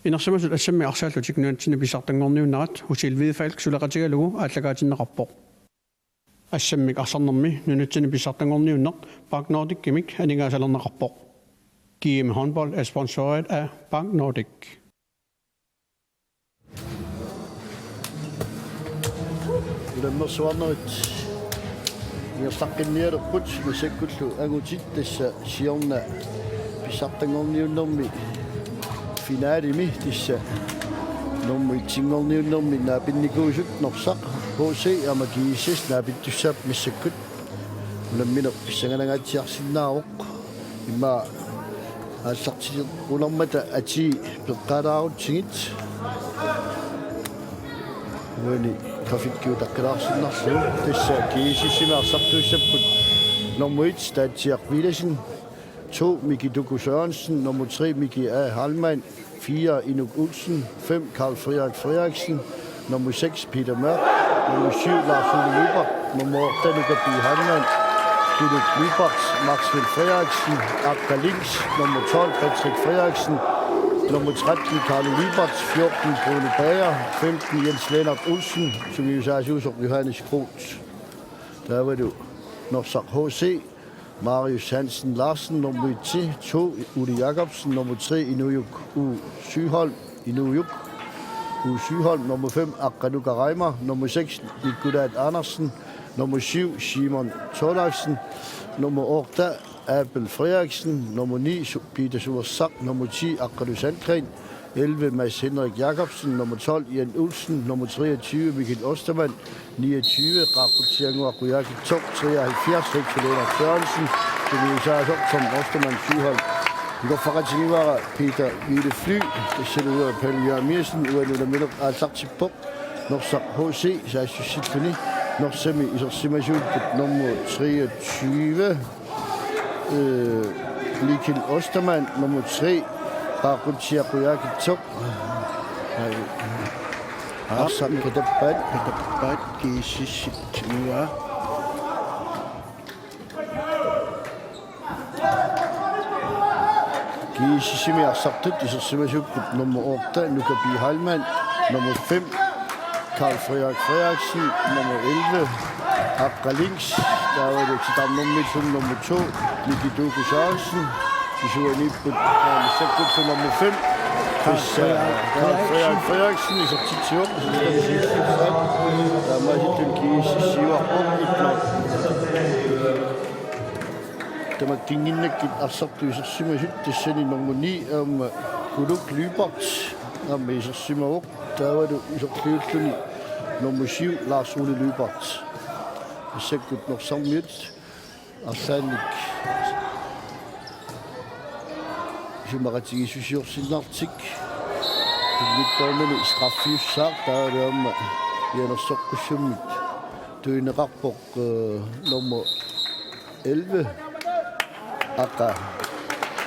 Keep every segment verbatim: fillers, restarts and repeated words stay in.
Inersimasut assammik arsaallutik nunatsinni pissartanngorniunnerat Usil Hvidefalk suleqatigalugu aallakaatinneqarpoq. Assammik arsarnermi nunatsinni pissartanngorniunneq ParkNordicimik aningaasalerneqarpoq. G M håndbold er sponsoreret af ParkNordic. Unammersuarnerit ingerlaqqinnialerput, massakkullu angutit tassa siorna pissartanngorniunnermi finalemi tassa nummer et-inngorniunnermi naapinnikuusut Norsaq H C aamma G S S naapittussaapput massakkut. Unammineq pissanganangaatsiarsinnaavoq. Immaqa aallartilerunarmata atii peqqaalaarutsigit. Uani grafikki utaqqilaarsinnarlugu. Tassa G S S-imi arsartuussapput nummer et, Taatsiaq Villadsen. To, Miki Duku Sørensen. Nummer tre, Miki A. Heilmann. Fire, Inuk Olsen. Fem, Karl Frederik Frederiksen. Nummer seks, Peter Mørk. Nummer syv, Lars Ole Lyberth. Nummer otte, Nuka B. Heilmann. Inuk Lyberth, Maxwell Frederiksen, Akka Lings. Nummer tolv, Patrick Frederiksen. Nummer tretten, Karl Lyberth. Fjorten, Bruno Bager. Femten, Jens Lennart Olsen, sungiusaasuusoq Johannes Groth. Taavalu Norsaq H C. Marius Hansen Larsen, nummer et, to, Ole Jakobsen, nummer tre, Inujuk U. Sygholm, Inujuk U. Sygholm, nummer fem, Akka Nuka Reimer, nummer seks, Nikolaj Andersen, nummer syv, Simon Thorleifsen, nummer otte, Abel Frederiksen, nummer ni, Su-, Peter Suersak, nummer ti, Akkalu Sandgren, elleve, Mads Henrik Jakobsen, nummer tolv, Jan Olsen, nummer treogtyve, Mikkel Ostermann, niogtyve, Qaaqqutsiannguaq Qujaukitsoq, treoghalvfjerds, Hector Lennart Sørensen, sungiusaasoq Tom Ostermann Sygholm. Ikorfaqatigivaara Peter Hvilefly, tassalu uanga Palle Jeremiassen, uani unammineq aallartippoq. Norsaq H C saassussilluni. Norsami isersimasuupput nummer treogtyve, øh, Mikkel Ostermann, nummer tre, Qaaqqutsiaq Qujaukitsoq. Arsaq katappaat. Katappaat G S S-ip tiguaa. G S S-imi arsartut isersimasuupput nummer otte, Nuka B. Heilmann, nummer fem, Karl Frederik Frederiksen, nummer elleve, Akka Lings, taavalu titarnermillu nummer to, Miki Duku Sørensen, isuaniipput, øh, massakkullu nummer fem, Karl Frederik Frederiksen, isertitsivoq, taamaasilluni G S S siuarpoq, tamakkiinnginnakkit arsartut isersimasut, tassani nummer ni aamma Kuluk Lyberth aamma isersimavoq, taavalu iserliulluni nummer syv Lars Ole Lyberth. Massakkut Norsarmiut arlaannik isumaqatigiissusiorsinnarlutik. Pinngitsoornani straffiussaaq, taavalu aamma Ianersoqqussummit tunineqarpoq, øh, nummer elleve. Akka,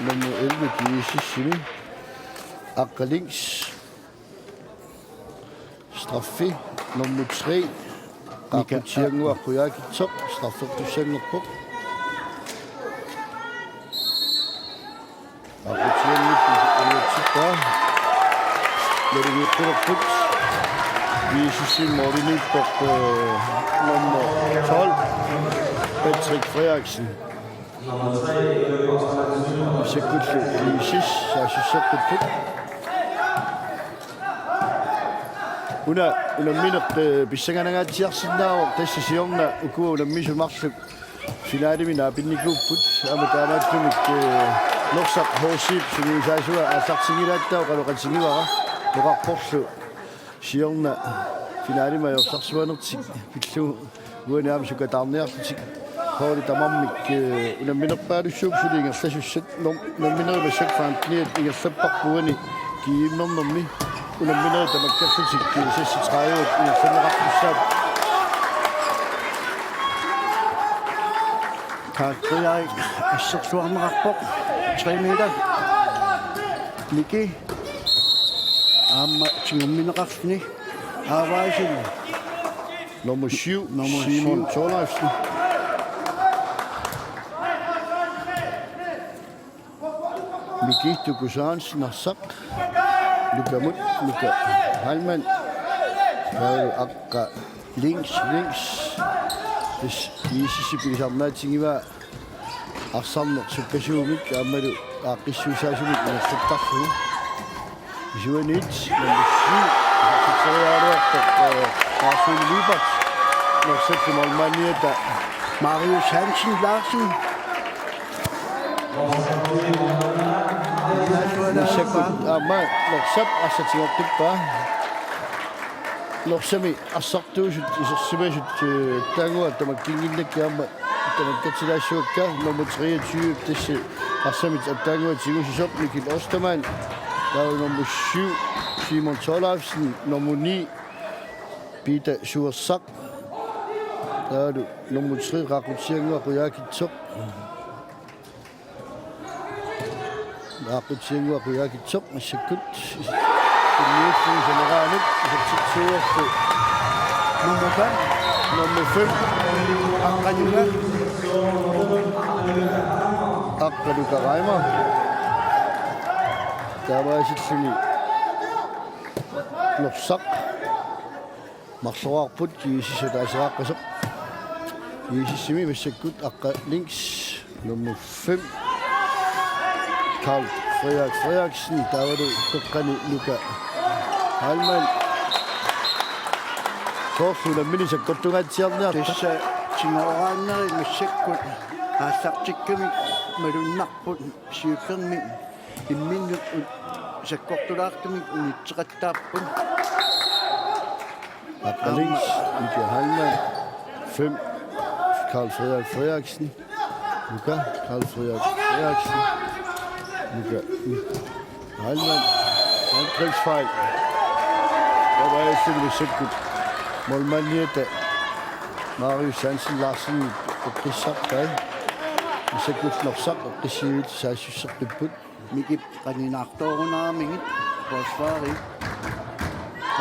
nummer elleve, G S S-imi. Akka Lings. Straffi, nummer tre. Mika. Qaaqqutsiannguaq Qujaukitsoq, straffertussanngorpoq. Aqutsianngippoq uatsippaa. Nerigiiqqulerput. G S S-ip målimiippoq, øh, nummer tolv, Patrick Frederiksen. Massakkut G S S saassusseqqipput. Una unammineq, øh, pissanganangaatsiarsinnaavoq, tassa siorna ukua unammisut marluk finalemi naapinnikuupput, aamma taamaattumik, øh, Norsaq H C-p sungiusaasua aallartinngilaattaaq oqaloqatigivara, oqarporlu siorna finalemi ajorsarsimanertik pillugu uani aamma sukataarniarlutik holdit tamarmik, øh, unamminerpaalussuupput suli ingerlasussat. Nom-, unamminerit massakkut femteniat ingerlapparput uani G M-ernermi. Unamminerit tamakkerlutik, øh, seksogtredive ingerlanneqartussaapput. Karl Frederik assersuarneqarpoq. Tre meter. Miki. Aamma tigummineqarluni. Aavaisilu. Nummer syv, nummer Simon syv. Thorleifsen. Miki Duku Sørensen arsaq. Nukamut, Nuka Heilmann. Taavalu Aqqa Lyngs, Lyngs. Tassa G S S-ip ilisarnaatigivaa arsarneq sukkasuumik aammalu aaqqissuussaasumik ingerlattarlugu. Isuaniit nummer syv, isertitseriaraluartoq, eh, Lars Ole Lyberth. Norsap målmandiata Marius Hansen Larsen. Massakkut aamma Norsap arsaq tigoqqippaa. Norsami arsartuusut isersimasut, eh, taanguaq tamakkinnginnakkit aamma tamakkatsilaassuakka. Nummer treogtyve, tassa arsamit attaannguaq tigusisoq, Mikkel Ostermann. Taava nummer syv, Simon Thorleifsen. Nummer ni, Peter Suersaq. Taavalu nummer tre, Qaaqqutsiannguaq Qujaukitsoq. Qaaqqutsiannguaq Qujaukitsoq massakkut. Unniulluni sameraanut isertitsiuarlu nummer fem. Nummer fem. Aqqa Nuka. Aqqa Nuka Reimer. Taamaasilluni Norsaq. Marloraarput G S S ataasiaqqasoq. G S S-imi massakkut Aqqa Lyngs, nummer fem, Karl Frederik Frederiksen, taavalu qeqqani Nuka Heilmann. Soorlu unammineq sakkortungaatsiarniarta. Tassa tigooraanneri massakkut aallartikkamik malunnarput siullermik imminnut sakkortulaartumik unitseqattaapput. Aqqa Lyngs, Nuka Heilmann, fem, Karl Frederik Frederiksen, Nuka, Karl Frederik Frederiksen, Nuka Heilmann, angrebsfejl. Taava massakkut målmandiata Marius Hansen Larsen eqqissartai. Massakkut Norsaq eqqissiviit saassusseqqipput. Mikip qaninaartoorunarmigit forsvari.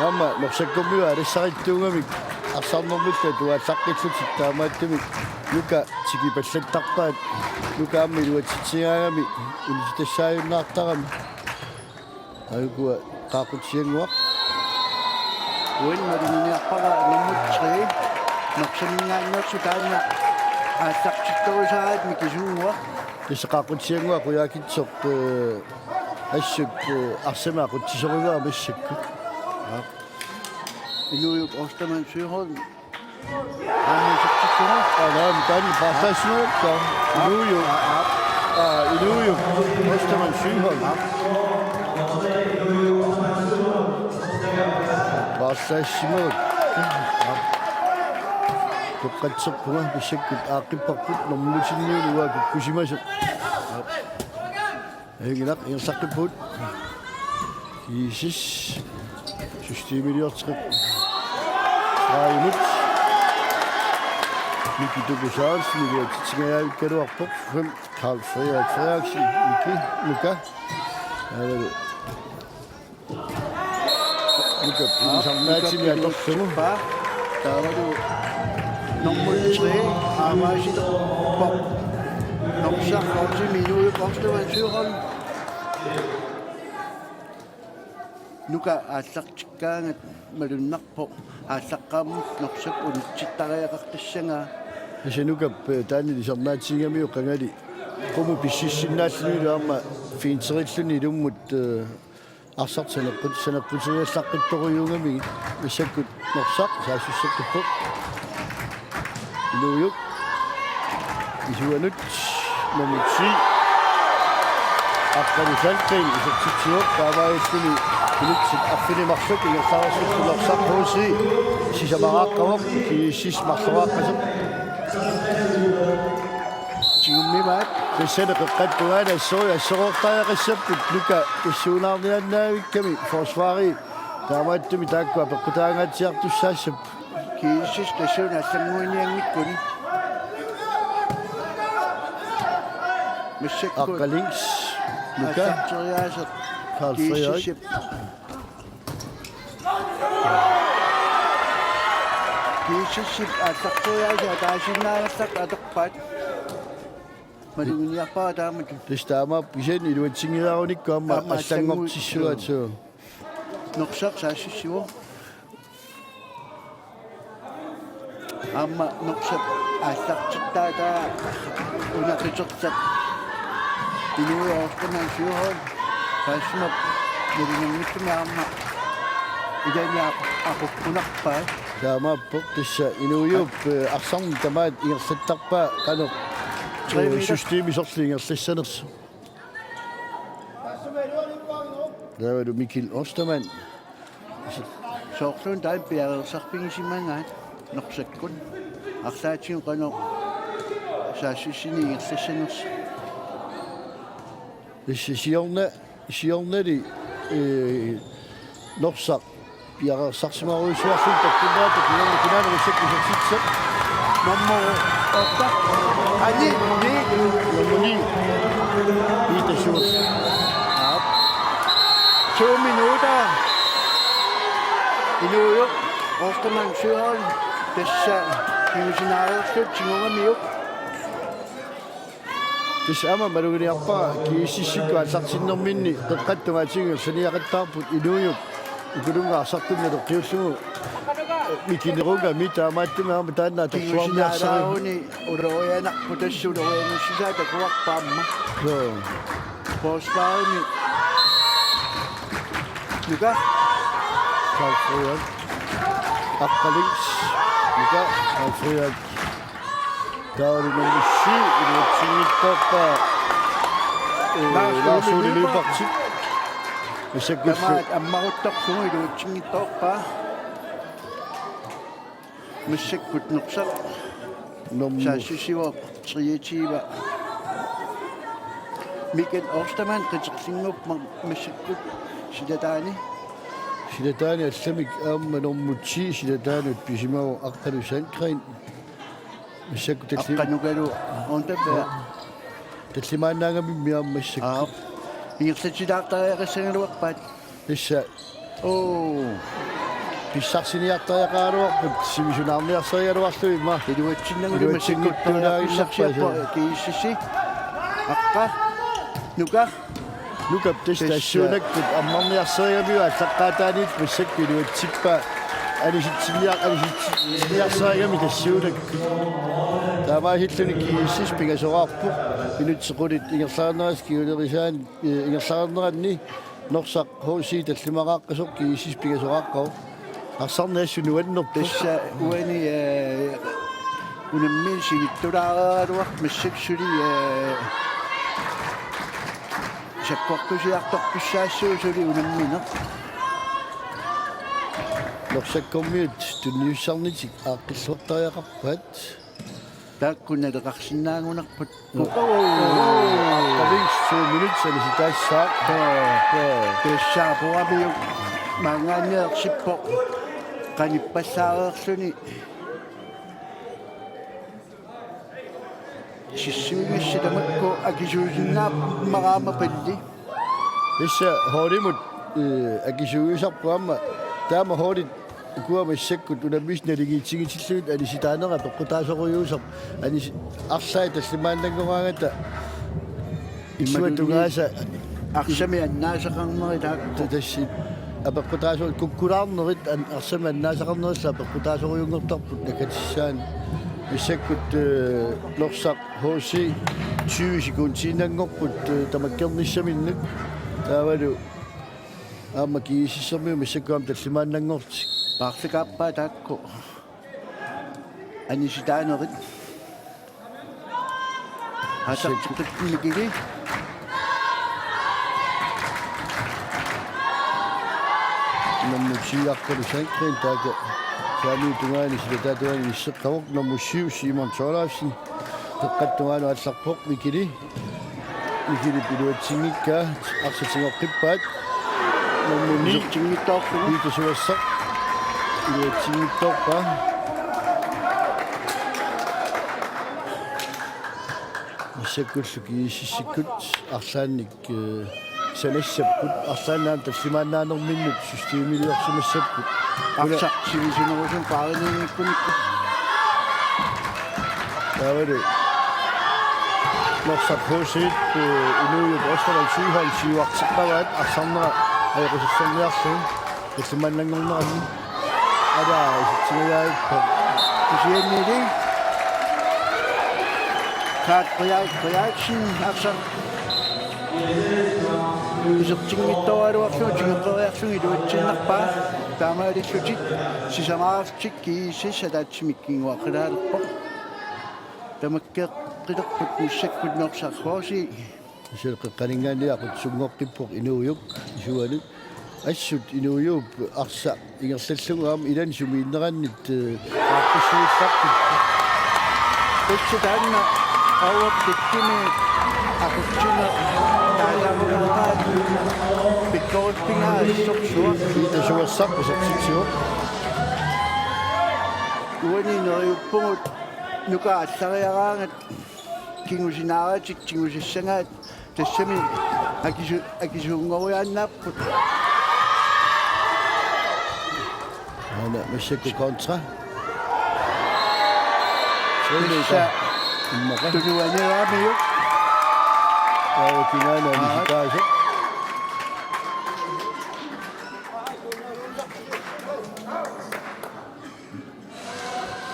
Aamma Norsakkummiut alassarittuugamik arsarnermillu atuaallaqqillutik, taamaattumik Nuka tikipallattarpaat. Nuka aamma iluatsitsigaangami unitsitassaajunnartarami. Aajukua Qaaqqutsiannguaq. Uani maluginiarpara nummer tre. Norsaminngaanneersoq taanna aallartittorusaat Mikisunnguaq. Tassa Qaaqqutsiannguaq Qujaukitsoq, eh, assut, eh, arsamik aqutsisorivaa massakkut. Inuujuk Ostermann Søholm. Aamma isertittugu. Aa, naa, taanna paarlaassimagakku. Inuujuk. Aa, inuujuk. Ostermann Søholm. Paarlaassimagakku. Toqqatserpunga massakkut aaqqipparput normutinniuni uanga kukkusimasoq. Ajunngilaq, ingerlaqqippugut. G S S. Systemiliorteqarpoq. Raimut. Miki Tuku Sørensen, iluatsitsingajaavikkaluarpoq. Fem, Karl Frederik Frederiksen, Miki, Nuka. Aavalu. Nuka, Nuka ilisarnaatimi atorlugu. Taavalu nummer tre, aamma isertippoq. Norsaq Orsimi Julie Ostermann Søholm. Nuka aallartikkaangat malunnarpoq, aallaqqaammut Norsaq unitsittariaqartassagaa. Tassa Nukap, eh, taanna ilisarnaatigigamiuk qangali qummut pississinnaallunilu aamma finterilluni ilummut, eh, arsaq saneqqut-, saneqquteriallaqqittorujuugamigit. Massakkut Norsaq saassusseqqippoq. Inuujuk. Isuanut. Nummer ti. Aqqalu Sandgreen isertitsivoq, taamaalilluni minutsit arfineq-marluk ingerlareersut Norsaq H C sisamaraaqqavoq, G S S marloraaqqasoq. Tigummivaat. Tassani qeqqata tungaanut assori-, assoroortariaqassapput Nuka tassuunaarniaannaavikkami forsvari. Taamaattumik taakku apeqqutaangaatsiartussaassapput. G S S tassuuna allannguinianngikkuni. Massakkut. Aqqa Lyngs. Nuka. Aallarteriaaseq. Karl Frederik. G S S-ip. G S S-ip aallarteriaaseq ataasiinnaagallartoq atorpaat. Maluginiarpara taamatut. Tassa taamaappoq, kisianni iluatsinngilaarunikkut aamma. Aamma allanngortissuaat, allanngu-, suu. Norsaq saassussivoq. Aamma Norsap aallartittaa taava una qitertak Inuup Ostermann Søholm. Tassuma nalinginnaasumik aamma ilaanni ap-, aquppunarpaat. Taamaappoq tassa Inuup, eh, arsarneq tamaat ingerlattarpaa qanoq, eh, tre meter. Systemi sorliit ingerlassanersoq. Taavalu Mikkel Ostermann. Soorluuna taanna piareersarfigisimagaat Norsakkut. Arlaatigut qanoq saassussineq ingerlassanersoq. Tassa siorna-, siornali, eh, Norsaq piareersarsimarujussuarluni takkunnaata kinaana kinaana massakkut isertitseq. Nummer otte. Aa, ni, ni. Nummer ni. Peter Schulz. Aap. To minutter. Inuup Ostermann Søholm. Tassa kingusinaareerlutik tigugamiuk. Tassa aamma maluginiarpara GSS-ikkut aallartinnerminni qeqqata tungaatigut saniaqattaarput Inuup ukulunnga arsartunnga naleqqiullugu mikinerugami taamaattumik aamma taanna atorsuarniarsarivoq. Kingusinaalaarunik ulorianarpoq tassa ulorianissisai takuarput aamma. Joo. Forsvarimi. Nuka. Karl Frederik. Aqqalinks. Nuka. Karl Frederik. Taavalu nummer syv, iluatsinngitsoorpaa. Ee, Lars Ole Lars Ole Lyberth. Lyberth. Massakkut. Tamaat ammaruttorsugu iluatsinngitsoorpaa. Massakkut Norsaq. Nummer. Saassussivoq treogtyve. Mikkel Ostermann, qiterlinnguuppoq massakkut silataani. Silataani allamik aamma nummer ti silataanut pisimavoq Aqqalu Sandgreen. Massakkut talli-, Aqqanukalu Ornberg. Tallimaannaangamimmi aamma massakkut. Aap. Ingerlatilaartariaqassagaluarpaat. Tassa. Oo. Pissarsiniartariaqaraluarput sivisunaarniarsarigaluarlugit ima. Iluatsinnagu massakkut iluatsinngitsuunaanngilarpaa periarfissarsiorpoq GSS-i. Aqqa. Nuka. Nukap tassa. Tassa tassuunakkut ammarniarsarigamiuk aallaqqaataaniit massakkut iluatsippaa anisitsinniar-, anisitsinniarsarigami tassuunakkut. Taamaasilluni GSS pingasoraarpoq. Minutsit qulit ingerlaarnerisa kingulerisaani, eh, ingerlaarneranni Norsaq HC tallimaqaqqasoq GSS pingasoqaqqavoq. Arsarneq assut nuannerpoq. Tassa uani, eh, unammineq sivittulaareeraluarpoq massakkut suli, eh, sakkortusiartortussaassuuvoq suli unammineq. Norsakkormiut tunniussarnitik aaqqilluartariaqarpaat. Taakku naleqarsinnaagunarput. Oo. Aqqalinks to minutsit anisitaassaaq. Oo. Oo. Tassaapuamiuk maanngaanniit ersippoq qanippallaareerluni. Sissuigissi tamakku akisuusinnaammaraama palli. Tassa holdimut, eh, akisuugisarput aamma taama holdit ukua massakkut unammisut naligiitsigisillugit anisitaanera peqqutaasorujussuusarput anisi-, arlaat tallimaannanngoraangata issuatungaasa arsamik annaasaqarnerit taakku. Ta-, tassi apeqqutaasoq kukkulaarnerit an-, arsamik annaasaqarnerillu apeqqutaasorujunngortarput nakatissaani. Massakkut, eh, Norsaq HC tyve sekundiinnanngorput, eh, tamakkernissaminnut. Taavalu aamma GSS-ermiut massakkut aamma tallimaannanngortik. Paarlakaappaat taakku anisitaanerit. Aatsaat Mikili. Nummer ti Aqqalu Sandgreen taakku saamiup tungaani silataata tungaani inisseqqavoq. Nummer syv Simon Thorleifsen. Peqqata tungaanut aallarpoq Mikili. Mikilip iluatsinngikkaa arsaq tigoqqippaat. Nummer ni. Iluatsinngitsoorpaa. Peter Suersaq. Iluatsinngitsoorpaa. Massakkullu GSS-ikkut arlaannik, eh, sanassapput arlaannaat tallimaannaanerminnut systemiliorsimassapput. Arsaq sivisunerusumik paariniinnikkunikku. Taavalu Norsaq HC-t, eh, Inuup Ostermann Søholm siuarteqqavaat arsarnera ajoqusersorniarlugu. Tallimaannanngornerani. Ala, isitsigajaappa. Kisiannili. Kaat Frederik-, Frederiksen, arsaq. Isertinngitsoraluarlugu tigoqqeriarlugu iluatsiinnarpaa. Taamaalillutik sisamaarutik GSS ataatsimik kinguaqqilaalerpoq. Tamakkeqqilerput massakkut Norsaq H C. Iseqqeqqaninngaanniit aqutsunngoqqippoq Inuujuk isuanut. Assut Inuujuup arsaq ingerlallugu aamma ilani sumiinnerannit, eh, aaqqissuissaarput. Tassa taanna Auertikkimi aqutsineq taalaammaat pikkoriffigaa assorsuaq. Kiitasuassaq isertitsivoq. Uani neriuppugut Nuka aallariaraangat kingusinaaratik tigusassagaat tassami akisu-, akisuunngoriaannaapput. Aana massakkut kontra. Tassa immaqa. Tunuaniaraamiuk. Aana kinaana. Aa. Misitaasoq.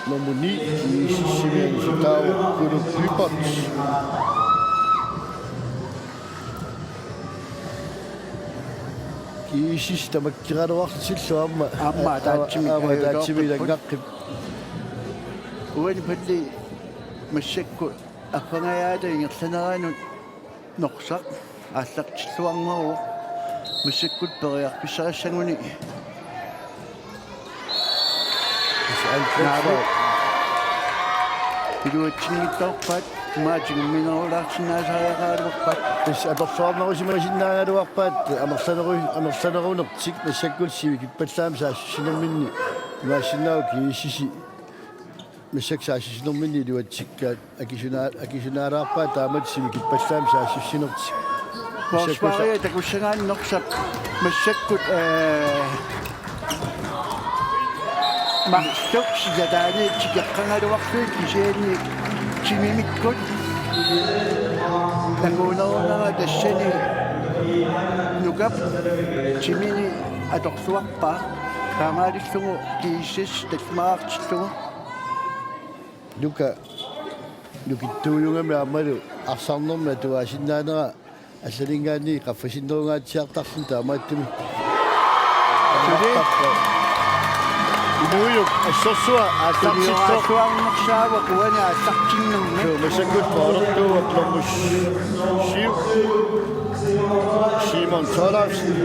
Nummer ni, GSS-imi anissutaavoq Kulu Lyberth. GSS tamakkeraluartillu aamma. Aamma ataatsimik aamma ataatsimik ajortorput. Ilanngaqqip. Uani palli massakkut arfangajaata ingerlaneranut Norsaq aallartilluarneruvoq massakkut periarfissarissaguni. Naamik. Iluatsinngitsoorpaat, immaqa tigumminerulaarsinnaasariaqaraluarpaat. Tassa atorluarnerusimasinnaagaluarpaat, amerlaneru-, amerlanerunertik massakkut sivikippallaamik saassussinerminni. Imaassinnaavoq GSS-i massakkut saassussinerminni iluatsikkaat akisuna-, akisunaalaarpaat taamatut sivikippallaamik saassussinertik. Forsvaria takussagaanni Norsaq massakkut, eh, marluk silataani tikeqqagaluarlugit kisianni timimikkut takuunerunera tassani Nukap timini atorluarpaa taamaalillugu GSS tallimaartillugu. Nuka nukittuujugami aammalu arsarnermi atuaasinnaanera allaninngaanniit qaffasinnerungaatsiartarluni taamaattumik. Suli. Inuujuk assorsuaq aallartillugu. Tunioraasuarnersaavoq uani aallartinnermi. Suu, massakkut paalertuuvoq nummer syv. Simon Tollefsen.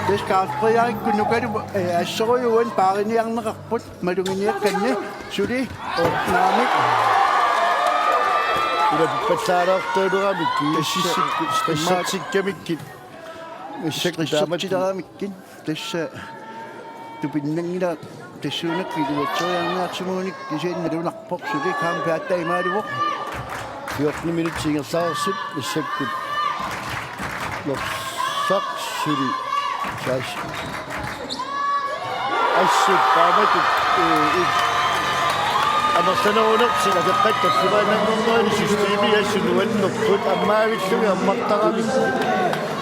Tassa Karl Frederikkut Nukalu, eh, assorujuk uani paariniarneqarput. Maluginiakkanni suli ornaamik. Ilapippallaalaartuuleramik. Tassa. Stressertikkamikkit. Stressertileramikkit. Tassa tupinnanngilaq tassuunakkut iluatseriarniartimuunik kisianni nalunarpoq suli kampi aatsaat imaaluvoq. Fjorten minutsit ingerlareersut massakkut. Norsaq suli. Saas. Assut taamatut, eh, i-, amerlanerunertik akeqqat tallimaannanngornerani systemi assut nuannerput ammaavillugit ammartaramik.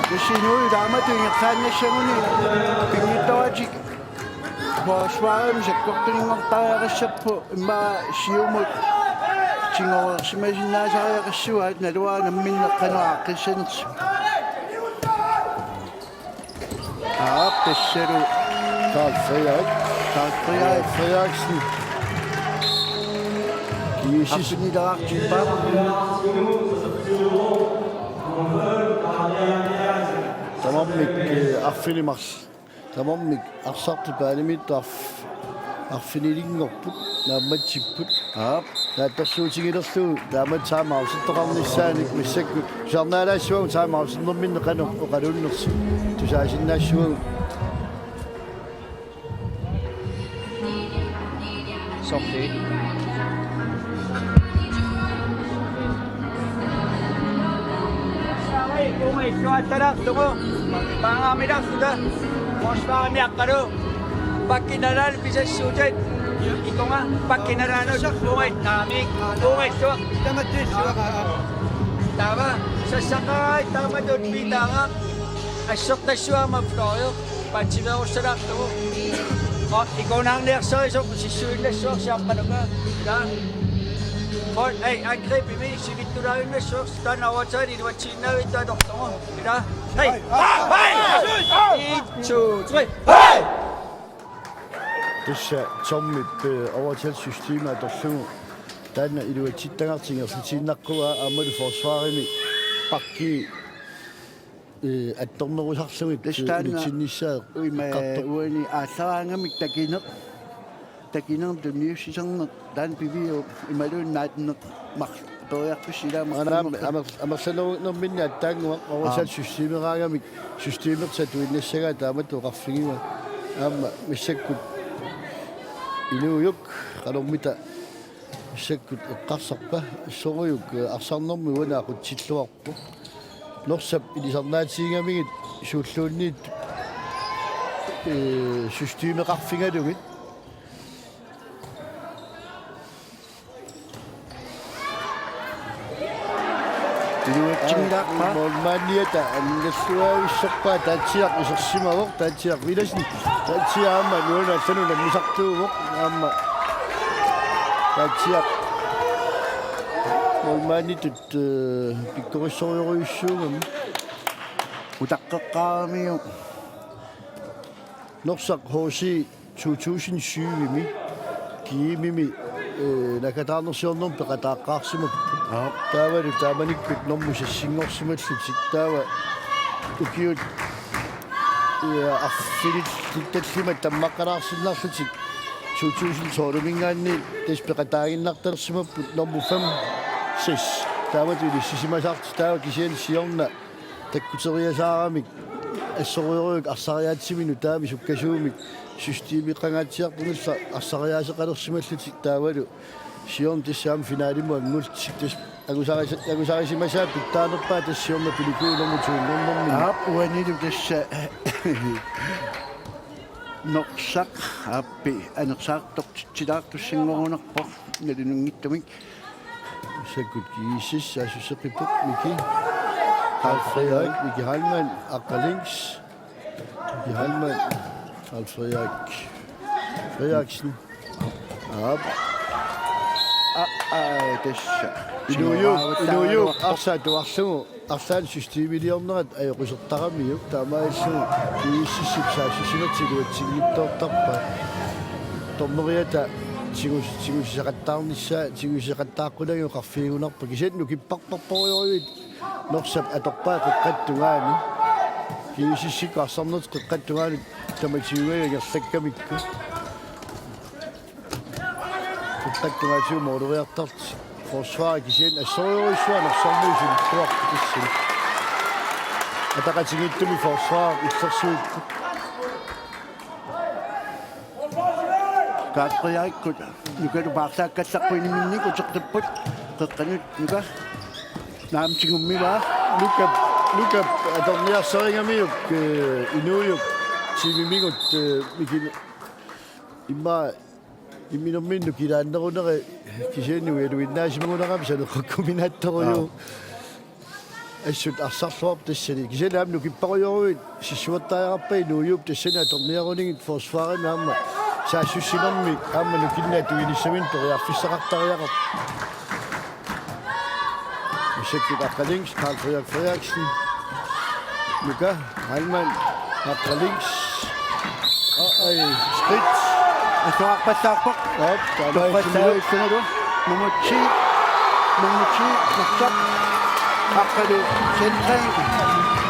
Tassa Inuujuk taamatut ingerlaannassaguni pinngitsooratik forsvarimi sakkortuninngortariaqassappat immaqa siumut tigoreersimasinnaasariaqassuaat naluara namminneq qanoq aaqqissanersoq. Aap, tassalu. Karl Frederik. Karl Frederik. Frederiksen. Kiisis. Arfinileraartippaa. Tamarmik, eh, arfineq-marluk. Tamarmik arsartut paanimiittut arf-, arfinilinngorput naammatsipput. Aap. Naatsorsuutigilerlugu taamatut time-outittoqarnissaanik massakkut. Tusarnaalaassuagut time-outinnerminni qanoq oqaluunnersoq. Tusaasinnaassuagut. Sorry. Uunga illuattalaarlugu. Paaramilaarluta. Forsvarimiaqqalu. Pakkinalaal pisassuutit. Ikunga pakkinalaanut. Uunga naamik. Uunga illuaq. Tamattuissuaq. Taava. Sassaqarai taamatut piitaara. Assortassuarma Floriu. Patsiveerussalaarlugu. Aa, ikunaarniarsarisoq sissuinnassuarsi aqqanunga. Taa. Hold, ei, angribimi sivittulaaginnassuarsi taanna overtime iluatsiinnaavittaa atorlugu. Ila. Hej. Hej. En, to, tre. Hej! Tassa Tommip, øh, overtalsystem atorlugu. Taanna iluatsittagartigerlutiinnaqquaa aammalu forsvarimi pakki, øh, attornerusarlugit, øh, Tastaanna iluatsinnissaat uima eqqartoq. Uani aallaraangamik takineq. Takineq tunniussisarneq. Taanna piviuvoq imaluunniit naatneq mar-, periarfissi ilaa Aana amer-, marlunnerta. Amer-, amerlanerunerminni attaannguaq overtal Aam. systemeraangamik systemertut atuinnassagaat taamatut oqarfigivaat. Aamma massakkut Inuujuk qanormita massakkut eqqarsarpa Assorujuk, øh, arsarnermi uani aqutsilluarpoq. Norsap ilisarnaatigigamigit suulluunniit, øh, systemeqarfigalugit. Iluatsinngilaq. Målmandiata angalluavissorpaa Taatsiaq isersimavoq, Taatsiaq Villadsen. Taatsiaq aamma nuanallanut nammisartuuvoq aamma. Taatsiaq målmanditut, øh, pikkorissorujorujussuugami. Utaqqeqqaaramiuk. Norsaq H C to tusind syv-imi, GM-imi, øh, naggataarnersiornermi peqataaqqaarsimapput. Aap. Taavalu taamanikkut normu sassinngorsimallutik. Taava ukiut, øh, arfinillit tallimat tammaqqalaarsinnarlutik to tusind tolv-imiingaanniit tassa peqataaginnartalersimapput normu fem, seks. Taamatut ilissisimasartik taava kisianni siorna takkuteriasaaramik Assorujuk arsariaatsimi nutaami sukkasuumik systemeqangaatsiartornissaq arsariaaseqalersimallutik taavalu siorna tassa aamma finalimut anngullutik tassa angusarisa-, angusarisimasaat tuttaanerpaat tassa siorna P L K nummer to-nngornermi. Aap, uanilu tassa Norsaq aappi anersaartortitsilaartussanngorunarpoq nalunanngitsumik. Massakkut GSS saassusseqqippoq Miki. Karl Frederik, Miki Heilmann, Aqqa Lings. Miki Heilmann, Karl Frederik. Frederiksen. Aap. Aa, aa, tassa. Inuujuk, Inuujuk, arsaq tuarlugu. Arlaannik systemiliornerat ajoqusertaramiuk taamaalillugu GSS-ip saassussinertik iluatsinngitsoortarpaat. Dommeriata tigus-, tigusaqattaarnissaa, tigusaqattaaqqulagiuk oqarfigigunarpoq. Kisianni nukipparparporujorujuit Norsap atorpaa qeqqata tungaani. GSS-ikkut arsarnertik qeqqata tungaanut tamatigut ingerlakkamikku. Qeqqata tungaatigut måleriartartut. Forsvari kisianni assorujussuaq Norsarmiut sulilluarput tassani. Ataqatigiittumik forsvarip illersuipput. Kaaperiakkut nukalu paarlaakkallarput iniminnik uteqqipput. Qeqqanut nuka. Naamik tigummivaa. Nukap, nukap atorniarsaringamiuk, øh, Inuujuk tiimimigut, øh, Mikil immaqa imminerminnut kilaanneruneri kisianni ujaluinnaasimagunarami saneqqukkuminaattorujuk. Aap. Assut arsarluarpoq tassani. Kisianni aamma nukipparujoruit sissuertariaqarpaa Inuujuup tassani atorniarunigit forsvarimi aamma saassussinermik aamma nukinnik atuinissaminnik periarfissaqartariaqarpoq. Massakkut Aqqa Lings, Karl Frederik Frederiksen. Nuka, Heilmann, Aqqa Lings. Aa, ai, skridt. Atuarpassaarpoq. Op, taamaasilluni. Toqqassaarissagalu. Nummer ti. Nummer ti, Norsaq. Aqqalu Sandgreen.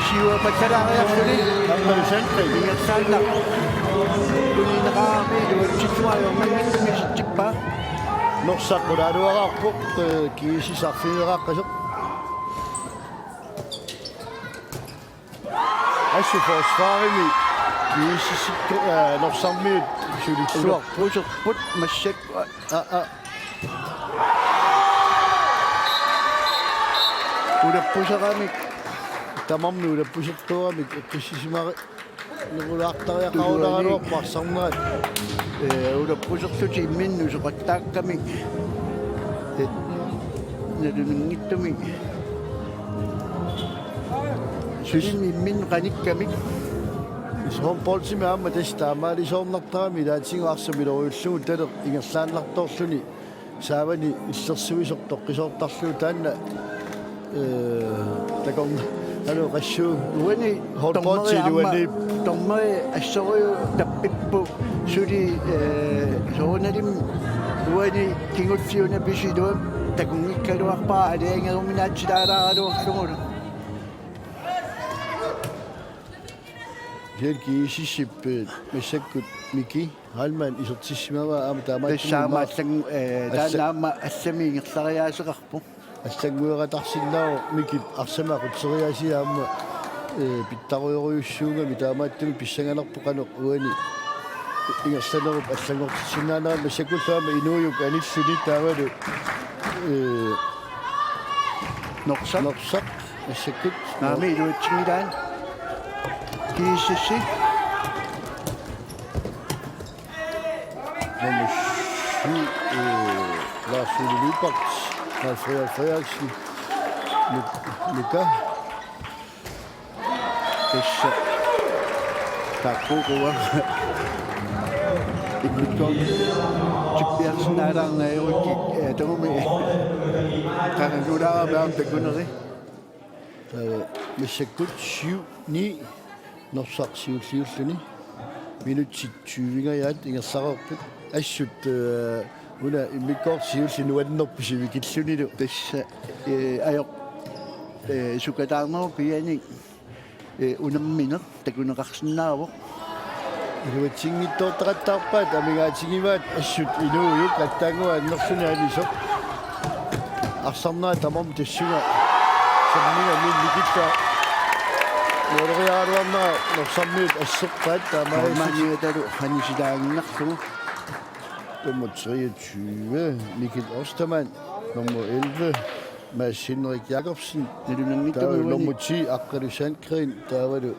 Siuapassalaariarluni. Aqqalu Sandgreen. Ingerlaannaq. Unineqarami iluatsitsuarmi misittippaa. Norsaq qulaaluaraarpoq, øh, GSS arfineqaqqasoq. Assut forsvarimi GSS-ikkut, øh, Norsarmiut sulilluarput. Ulappuserput massakkut. Aa, aa. Ulappuseramik. Tamarmik ulappusertuaramik eqqissisimari. Nerulaartariaqarunaraluarpoq arsarnerat. Ee, ulappuserlutik imminnut soqattaakkamik. Ee, nalunanngitsumik. Sulimmik imminnut qanikkamik. Håndboldimi aamma tassa taamaalisoornartarami ilaatigut arsaq miloriullugu taleq ingerlaannartorluni saavani illersuisoq toqqisoortarlugu taanna, eh, takorn-, alo qassuu. Uani håndbold dommeri aamma iluani. Dommeri assorujuk tappippoq suli, eh, soorunalimi uani kingulliuna pisiluam takunngikkaluarpara aliangeruminaatsilaaraluarlugulu. Sian kiisissip, eh, massakkut Miki Heilmann isertissimavaa aamma taamaattumik. Tassa aamma allangu-, eh, alla- taanna aamma allami ingerlariaaseqarpoq. Allanngueqatarsinnaavoq Mikip arsamik aqutseriaasia aamma, eh, pittarujorujussuugami taamaattumik pissanganarpoq qanoq uani ingerlanerup allanngortissinnaanerani massakkullu aamma Inuujuk anilluni taavalu, eh, Norsaq. Norsaq massakkut. Naamik iluatsinngilaa. Kiisissi. Nummer syv, øh, Lars Ole Lyberth, Carl Frederik Frederiksen, Lu-, Luka. Tassa. Taakkuuku. Immikkoortut tippiarsinnaalaarneq ajorukkit, eh, tagumi. Qanangulaarami aamma takuneri. Taava massakkut syv ni Norsaq siulliulluni. Minutsit tyvingajaat ingerlareerput. Assut, eh, una immikkoortoq siulleq nuannerpoq sivikillunilu. Tassa, eh, ajoq, eh, sukataarnerup pianik, eh, unammineq takuneqarsinnaavoq. Iluatsinngitsoortaqattaarpaat, amigaatigivaat assut Inuujuk attaannguaq annerluni anisoq. Arsarnera tamarmi tassunga sammiga minnikittaa. Nualeriaraluarnera Norsarmiut asserpaat taamaasilluni. Normanniatalu hanisilaannarlugu. Nummer treogtyve, Mikkel Ostermann. Nummer elleve, Mads Henrik Jacobsen. Nalunanngitsoq taavalu uani. Nummer ti, Aqqalu Sandgreen. Taavalu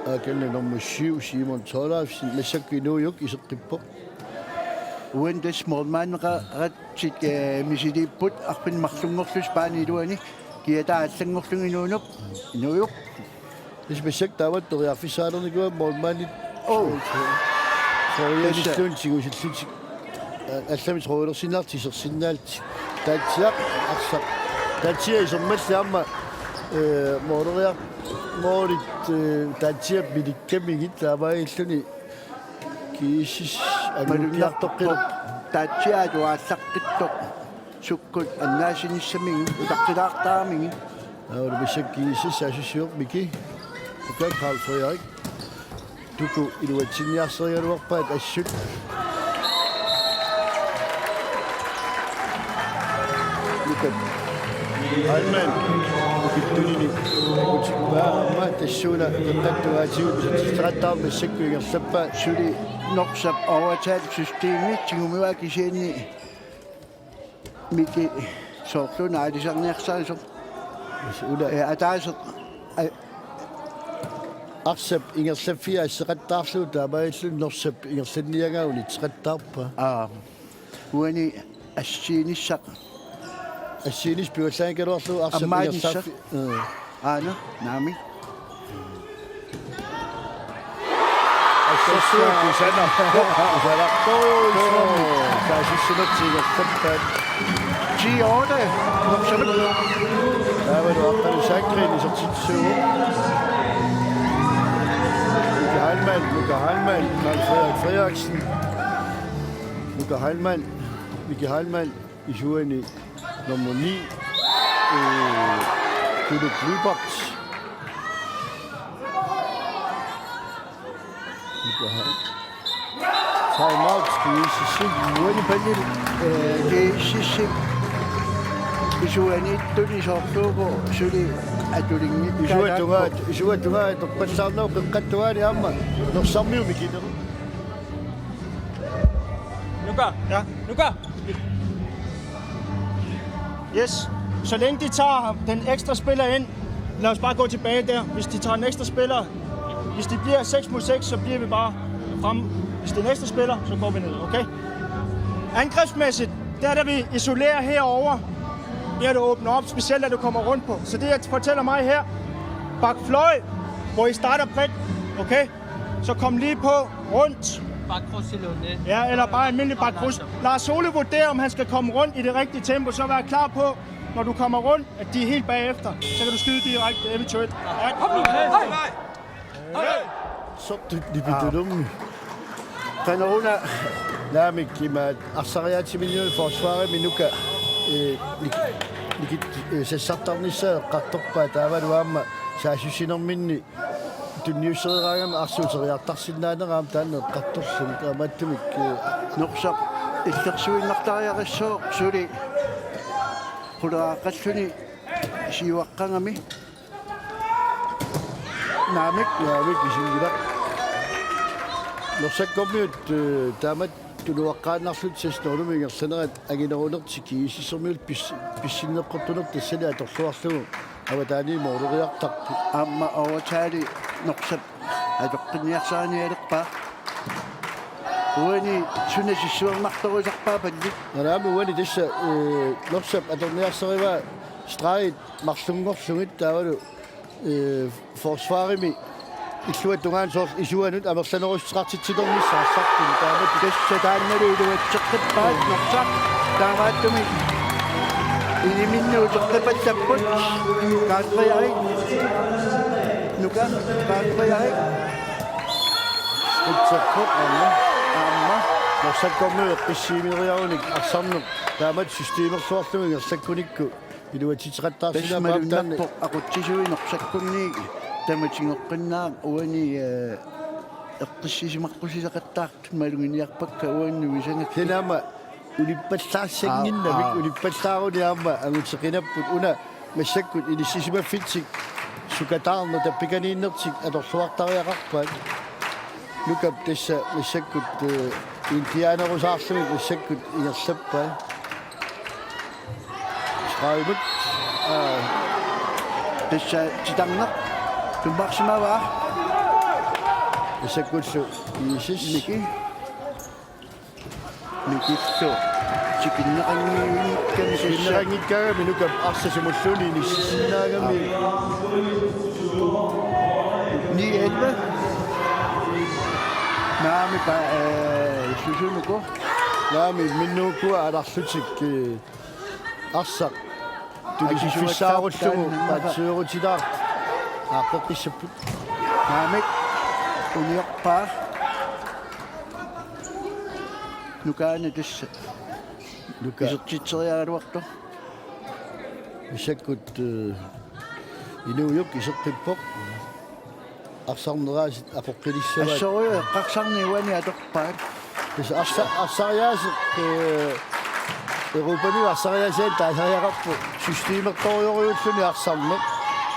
Akanne nummer syv, Simon Thorleifsen, massakkut Inuujuk iseqqippoq. Uani tassa målmandeqaratik, eh, misiliipput arfineq-marlunngorlusi paani iluani kiataa allanngorlugu Inuunup, Inuujuk. Tassa massakkut taamatut periarfissaalernikuuaat målmandit. Oh. Soorianissuun tigusillutik. Allamik troilersinnaallutik isersinnaallutik. Taatsiaq arsaq. Taatsia isermalli aamma, eh, måleriar-, målit, eh, Taatsiap milikkamigit taamaalilluni G S S angukiartoqqilerpoq. Taatsiaat aallaqqittoq sukkut annaasinissamigut utaqqilaartaramigit. Aulumissaq G S S saassussivoq Miki. Uka Carl Frederik. Tuku iluatsinniarsarigaluarpaat assut. Mikkel Heilmann. Mikkel Tunini. Kutippaa aamma tassuuna eqqattuaatigut isertitaqattaarmat massakkut ingerlappaa. Suli Norsap overtal systemi tigumivaa kisianni Miki soorluuna aalisarniarsarisoq. Una. Eh, ataaseq. Ai. Arsap ingerlaffia asseqattaarlugu taamaalilluni Norsap ingerlanniagaa unitseqattaarpaa. Aa. Uani assiinissaq. Assiinissaq pivallaanngikkaluarlugu arsap ammaanissaq. Ingerlaffi-, mm. Aana, naamik. Assersuut kusanarpoq, kusanarpoq. Saassussinertik ingerlappaat. Ti otte. Taavalu Aqqalu Sandgreen isertitsisuuvoq. Mika Heilmann, Mika Heilmann, Carl Frederik Frederiksen. Mika Heilmann, Mika Heilmann. Isuani nummer ni, øh, Philip Lyberth. Time out, G S S. Uani pallil, øh, G S S. Isuaniittuni soorluuku suli atulinngikkaat. Isuatungaa, isuatungaa, torpallaarnaa peqqattuaani aamma. Norsarmiut mikineq. Nuka. Ja. Nuka. Yes. Så længe de tager den ekstra spiller ind, lad os bare gå tilbage der. Hvis de tager den ekstra spiller, hvis de bliver seks mod seks, så bliver vi bare fremme. Hvis det er en ekstra spiller, så går vi ned, okay? Angrebsmæssigt, der er der, vi isolerer herover. Bliver du åbnet op, specielt når du kommer rundt på. Så det, jeg fortæller mig her, bak fløj, hvor I starter bredt. Okay? Så kom lige på rundt. Bare kryds i Lunde. Ja, eller bare almindelig bare kryds. Lars Ole vurderer, om han skal komme rundt i det rigtige tempo, så vær klar på, når du kommer rundt, at de er helt bagefter. Så kan du skyde direkte eventuelt. Ja, kom nu. Sortut nipitulum. Qanoruna naamik ima arsariaatsiminnut forsvarimi Nuka, eh, nik- nikit- eh, sassartarnissaa eqqartorpaa taavalu aamma saassussinerminni tunniusseriaraangami arsaq uteriartarsinnaanera aamma taanna eqqartorlugu taamaattumik, eh, Norsaq illersuinnartariaqassooq suli quleraaqqalluni siuaqqagami. Naamik, naamik isinngilaq. Norsakkormiut, eh, taamatut tuluaqqaannarlutik seks nul-imik ingerlanerat anginerunertik GSS-ermiut pis- pissinneqqortunertik tassani atorluarlugu avataani mooleriartarput. Aamma overtali Norsap atoqqinniarsarinialerpaa. Uani suna sissuernartorusarpaa pallit. Naamik uani tassa, eh, Norsap atorniarsarivaa stregit marlunngorlugit taavalu, eh, forsvarimi illuatungaani soorlu isuanut amerlanerussuteqartitsilernissaat arsartut taamatut. Tassa taannalu iluatseqqippaat Norsaq taamaattumik iliminni uteqqippallapput. Kaatreerik. Nuka Kaatreerik. Utserpoq aamma. Aamma. Norsakkormiut eqqissiimeriarunik arsarneq taamatut systemerluarlugu ingerlakkunikku iluatsitseqattaarsinnaappaat taanna. Tassa malunnarpoq aqutsisui Norsakkunniit tamatigoqqinnaaq uani, eh, eqqissisimaqqusileqattaartut maluginiarpakka uannut isagakkit. Kinaama ulippallaassannginnamik. Aa, aa. Ulippallaaruni aamma anguteqinapput una massakkut inissisimaffitsik sukataarneq tappikaniinnertik atorluartariaqarpaat. Nukap tassa massakkut, eh, indianerusaarlugit massakkut ingerlappaa. Stregimut. Aa. Tassa titarneq. Tummarsimavaa. Massakkullu GSS. Miki. Mikillu. Tikinneqanngikkaanni tassa. Tikinneqanngikkaangami Nukap arsaq sumulluunniit inississinnaagami. Ni elleve. Naamik pa-, eh, susunuku. Naamik imminnut ukua alarlutik, eh, arsaq tunisiffissaarullugu taanna paatsiveerutilaartut aaqqeqqissapput. Naamik uniorpaa. Nukaana tassa. Nuka. Isertitseriaraluartoq. Massakkut, eh, Inuujuk iseqqippoq. Arsarneraasit apoqqilissavaat. Assorujuk eqqarsarneq uani atorpaat. Tassa arsa-, arsariaaseq, eh, Europamiut arsariaasiaat taasariaqarpoq. Systemertorujorujuulluni arsarneq.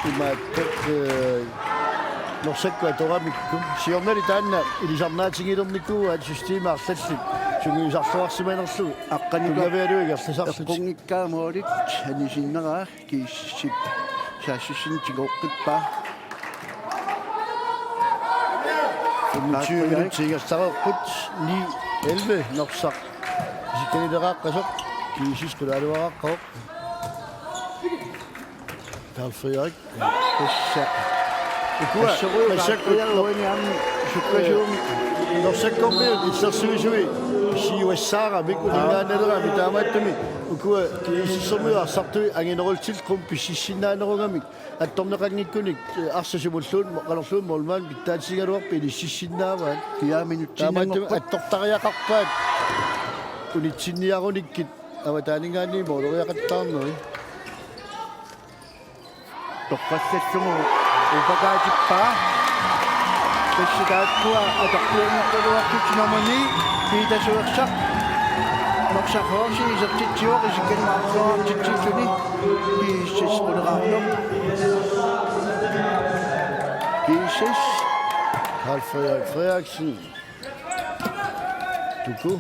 Imaattoq, eh, Norsakkut atoramikku. Siornali taanna ilisarnaatigilernikuuaat systemi arlallit sungiusarluarsimanerlugu. Aqqanuka tunngavigalugu ingerlasarlutik. Eqqunngikkaa moolit anisinneraa. GSS-ip saassussineq tigooqqippaa. Femogtyve minutsit ingerlareerput, ni elleve Norsaq isikkanileraqqasoq, GSS qulaaluaraqqavoq. Karl Frederik. Tassa. Ukua, assorujuk massakkut Karl Frederik uani aamma sukkasuumik. Norsakkormiut illersuisui siuassaaramik uninngaannalerami taamaattumik ukua GSS-ermiut arsartui anginerullutillu qummut pississinnaanerugamik attorneqanngikkunik, eh, arsaq sumulluunniit mo-, qanorluunniit målmandip pitsaatigigaluarpat inississinnaavaat. Kiaaminutsinnanngorpat. Taamaattumik attortariaqarpaat unitsinniarunikkit avataaninngaanniit mooleriaqattaarneri. Toqqassallugu upakaatippaa. Tassa taakkua atorluinnartaluartut nummer ni, Peter Suersaq. Norsaq H C isertitsivoq isikkanut marloriartitsilluni. GSS quleraartoq. GSS. Carl Frederik Frederiksen. Tuku.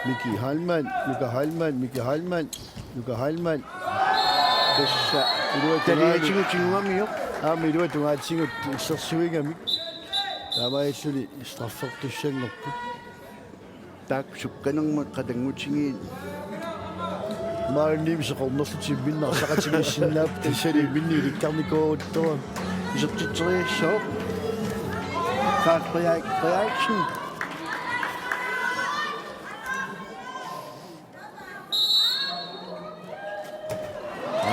Miki Heilmann, Nuka Heilmann, Miki Heilmann, Nuka Heilmann. Tassa iluatungaani. Taliatigut tigugamigooq. Aamma iluatungaatigut illersuigamik. Taamaalilluni straffertussanngorput. Taakku sukkanermut qatanngutigiit. Maanniimmi seqornerlutik imminnut arsaqatigiissinnaapput tassani imminnut ilikkarnikuugaluarput. Isertitseriassooq. Frederik Frederiksen.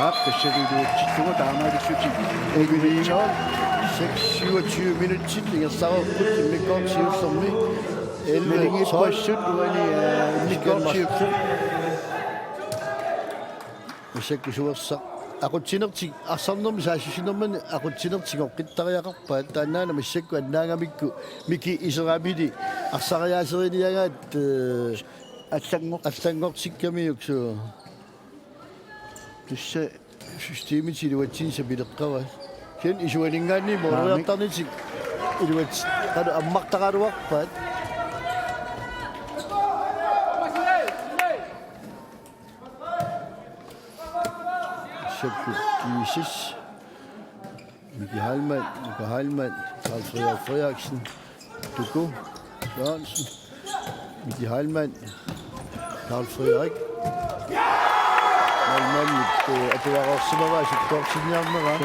Aap, tassanilu uatsittugut taamaalillutik. Elleve tolv. Seks syvogtyve minutsit ingerlareerput immikkoortoq siullermi. Elleve tolv. Nalingippassut uani, øh, immikkoortoq siulleq. Massakkut suersaq. Aqutsinertik, arsarnermi saassussinermini aqutsinertik oqqittariaqarpaat. Taannaana massakkut annaagamikku Miki iseramili arsariaaseriniagaat, øh, Allanngor-, allanngortikkamiuk suu. Tassa systemit iluatsinissaq pileqqava. Kisianni isuaninngaanniit mooriartarnitik iluatsi-, qanoq ammartaraluarpaat. Sakkut Kiisis. Miki Heilmann, Miki Heilmann, Karl Frederik Frederiksen, Tuku Jørgensen, Miki Heilmann, Karl Frederik. Heilmann, øh, atuareersimavaa sukkoortinniarneraa.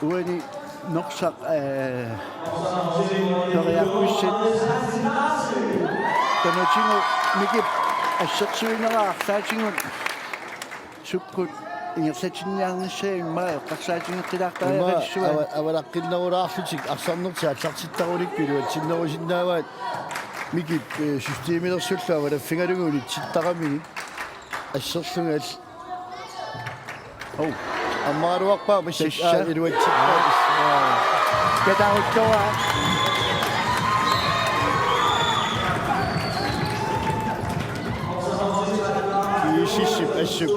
Uani Norsaq, øh, periarfissat. Taanna Mikip assersuinera arlaatigut sukkut ingerlatinniarnissaa immaqa eqqarsaatigeqqilaartariaqassuaa. Immaqa ava-, avalaqqinnerulaarlutik arsarnertik aallartittarunikku iluatsinnerusinnaavaat Mikip, øh, systemilersullu avalaffigalugu unitsittaramigit asserlugit. Ov. Ammaraluarpaa massakkut. Tassa. Aa, iluatsippaat. Aa. Katauttoa. Kiisissip assut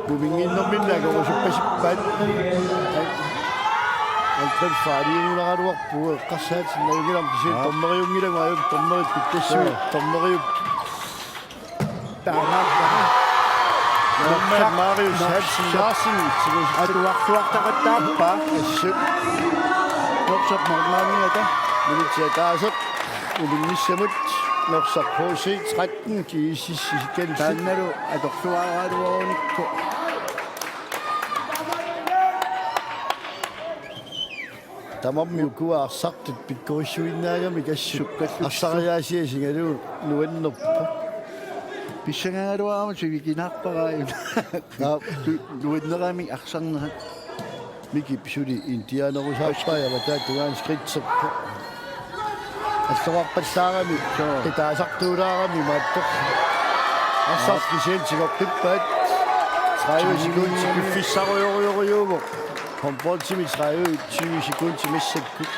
muminnginnerminni akorusuppasippaat. Alfred Faaliunulaaraluarpuu eqqarsaatinnavigilam kisianni. Aa. Dommeriunngilagut, ajunngilaq dommerit pittassuit. Aa. Dommeriup. Taamaappa. Nummeri Marius Hansen Larsen. Atuarluartaqattaarpaa. Assut. Norsaq målmandiata. Minutsit ataaseq uninnissamut. Norsaq H C tretten, G S S isikkanillit. Taannalu atorluaraluarunikku. Tamarmik ukua arsartut pikkorissuinnaagamik assut. Sukkallutik. Arsariaasiasigalugu nuannerpoq. Pissangagaluarama sivikinaarpara. Aap. Nuanneramik arsarnerat. Mikip suli indianerusaarpaa, avataa tungaanut skridterpoq. Alluarpallaarami. Soo. Qitaasartuulaarami maattoq. Arsaq. Aap. Kisianni tigoqqippaat. Tredive sekundit piffissarujorujorujussuuvoq. Håndboldimi tredive, tyve sekundit massakkut.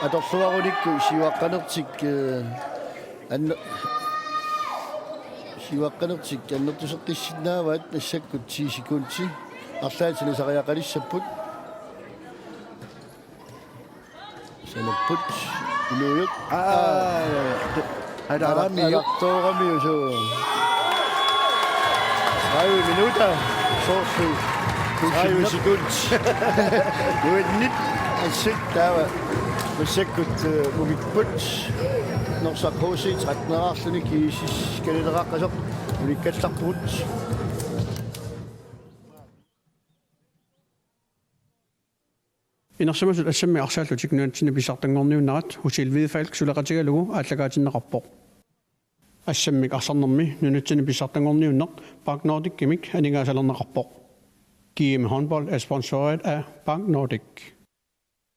Atorluarunikku siuaqqanertik, øh, anne-, siuaqqanertik annertuseqqissinnaavaat massakkut ti sekundit. Arlaatigut sariaqalissapput. Sanapput. Inuujuk. Aa, alaramiuk. Alartooramiuk suu. Tredive minutter. Soorlu. Tredive sekund. Nuanneq assut taava. Massakkut, øh, mugipput. Norsaq H C tretten-eraarluni G S S Kalileqaqqasoq. Unikkallarput. Inersimasut assammik arsaallutik nunatsinni pissartanngorniunnerat Hotel Hvidefalk suleqatigalugu aallakaatinneqarpoq. Assammik arsarnermi nunatsinni pissartanngorniunneq Bank Nordicimik aningaasalerneqarpoq. G M Håndbold er sponsoreret af Bank Nordic.